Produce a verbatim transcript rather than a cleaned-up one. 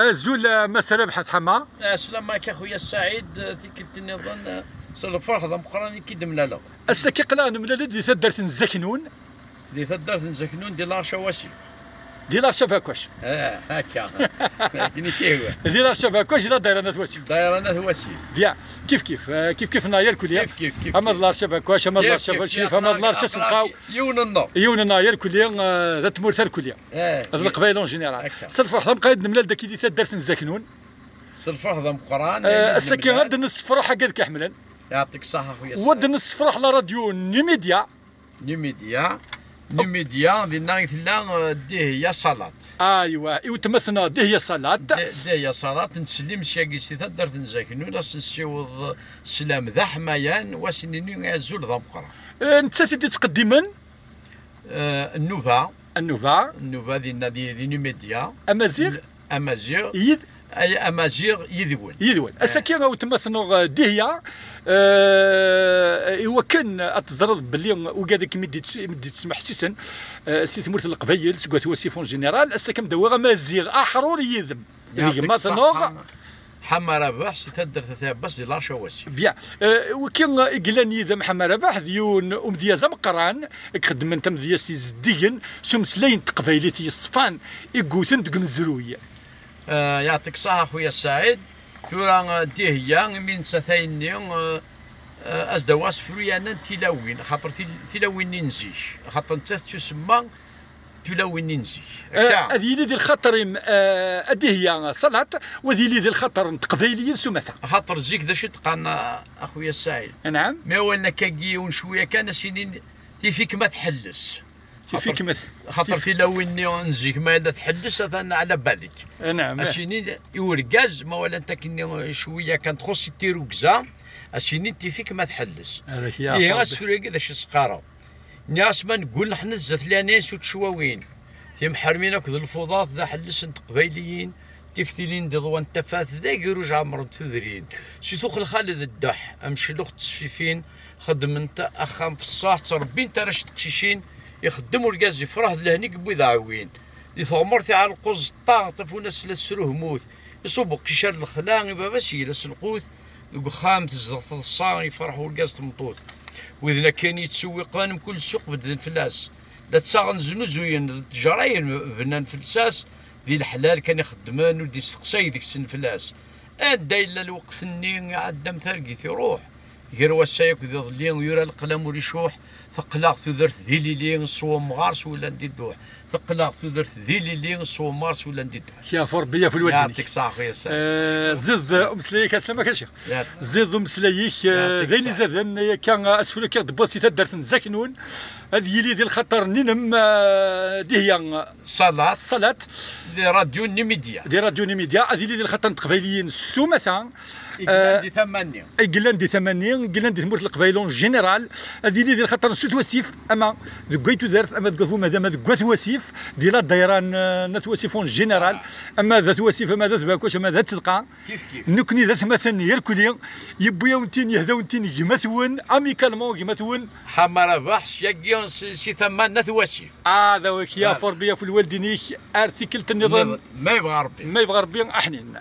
Azul, a Mass Rabeḥ At Ḥama. Ɛeslama-k a xuya Saɛid, tikkelt nniḍen, s lferḥ d ameqqran i k-id-mlaleɣ. Ass-agi aql-aɣ nemlal-d di taddart n Zaknun. Di taddart n Zaknun, di Larcha Wasif. Di Larcha Bakwac. Ah, akka. Akken i k-yehwa. Di Larcha Bakwac, di la dayra n At Wasif. Dayra n At Wasif. Bien. Kif kif, eh, kif kif neɣ irkelli. Kif kif, kif kif. Ama d Larcha Bakwac, ama d Larcha Basif, ama d Larcha Selqaw. Yiwen nneɣ. Yiwen nneɣ irkelli, eh, d at tmurt irkelli. Eh, d Leqbayel en général. Akka. S lferḥ d ameqqran i d-nemlal-d akka di taddart n Zaknun. S lferḥ d ameqqran. Eh, ass-agi ad d-nessefreḥ agad k-iḥemmlen. Yeɛṭik ṣṣeḥḥa a xuya Saɛid. Wa d-nessefreḥ la radio Numidya. Numidya. Numidya, dinna i tella, eh, Dihya Salat. Aywa, i weltma-tneɣ Dihya Salat. Di-, Dihya Salat, nettsellim syagi si taddart n Zaknun, ad s-nessiweḍ sslam d aḥmayan, wa s-nini azul d ameqqran. Eh, nettat i d-ittqeddimen? Eh, nnuba. Nnuba. Nnuba dinna di, di Numidya. Amaziɣ? Amaziɣ. Yid? Ay, Amaziɣ yid-wen. Yid-wen. Eh. Ass-agi a weltma-tneɣ, eh, Dihya, eh, i wakken ad teẓreḍ belli ugad i kem-id-, id-yettmeḥsisen, eh, si tmurt n Leqbayel, seg At Wasif en général, ass-agi am d-awiɣ Amaziɣ aḥrur yid-m. Di gma-tneɣ. Ḥama Rabeḥ si taddart At Ɛebbas di Larcha Wasif. Bien. Eh, wiki, eh, i yellan yid-m Ḥama Rabeḥ d yiwen umedyaz ameqqran i ixeddmen tamedyazt izeddigen s umeslay n teqbaylit yeṣfan i yewten deg umezruy. Eh, yeɛṭik ṣṣeḥḥa a xuya Saɛid. Tura, eh, Dihya, imi nettat ayenni, eh, eh, as-d-awiɣ asefru yernan tilawin, xaṭer til-, tilawin-nni n zik, xaṭer nettat tettusemma tulawin-nni n zik. Eh, akka. Ad yili di lxaṭer-im, eh, a Dihya Salat, u ad yili di lxaṭer n teqbayliyin s umata. Axaṭer zik d acu i d-qqaren, a, a xuya Saɛid? Anɛam. Mi awalen akkagi yiwen cwiya kan, a s-inin tif-ik ma tḥelles. Tif-ik ma t-, xaṭer tilawin-nni n zik ma yella tḥelles, atan ɛla balek. Anɛam. A s-inin i urgaz, ma walant akkenni cwiya kan txuṣ-it tirugza, a s-inin tif-ik ma tḥelles. Ihi asefru-agi d acu i s-qqareɣ? Nniɣ-as ma neggul neḥnet zdat lɛinayes u tcwawin, timḥermin akked lfuḍat d aḥelles n teqbayliyin, tiftilin d iḍwa n tafat d agruj ɛemren tudrin, si tuxelxal d ddeḥ, ameclux d tesfifin, xeddment axxam f ṣṣaḥ, ttrebbint arrac d teqcicin, ixeddem urgaz ifreḥ d lehnig n wid ɛewwin. Di teɣmert iɛelqu ẓeṭṭa, tafunast la tesruhmut, iṣubb uqcic ar lexla, i baba-s yegla s lqut, deg uxxam tezdeɣ teḍsa, ifreḥ urgaz tmeṭṭut. Widen akken yettsewwiqen mkul ssuq bedden fell-as. La ttaɣen znuzuyen d ttejrayen bnan fell-as, di leḥlal kan ixeddmen ur d-isteqsay deg-sen fell-as. Anda yella lweqt-nni iɛedda am targit iruḥ, gar wass-a akked iḍelli yura leqlam ur icuḥ, teqqel-aɣ tudert d ilili s wemɣar s wullan di dduḥ. Teqqel-aɣ tudert d ilili s wemɣar s wullan di dduḥ. Yeɛfu Rebbi, yeɛfu lwaldin-ik. Yeɛṭik ṣṣeḥḥa a xuya Saɛid. Eh, ziḍ umeslay-ik, ɛeslama-k a ccix. Yeɛṭik. Ziḍ umeslay-ik, eh, d ayen izaden, akka, eh, asefru akka d-tewwiḍ si taddart n Zaknun, ad yili di lxaṭer n inem, eh, Dihya Salat. Salat. Di Radio Numidya. Di Radio Numidya, ad yili di lxaṭer n teqbayliyin s umata. I yellan, eh, di tama-nni. I yellan di tama-nni, i yellan di tmurt n Leqbayel en général, ad yili di lxaṭer n Sut Wasif, ama deg At Wasif, ama deg At Umadaɣ, ama deg At Wasif, di la dayra n, n At Wasif en général, ama d At Wasif, ama d At Bakwac, ama d At Sedqa. Kif kif. Nekni d atmaten irkelli, yewwi-yawen-tin, yehda-wen-tin gma-twen, amicalement gma-twen. Ḥama Rabeḥ, syagi si, si tama n At Wasif. Ah, d awak, yeɛfu Rebbi, yeɛfu lwaldin-ik, ar tikkelt nniḍen. Ma yebɣa Rebbi. Ma yebɣa Rebbi, aḥnin.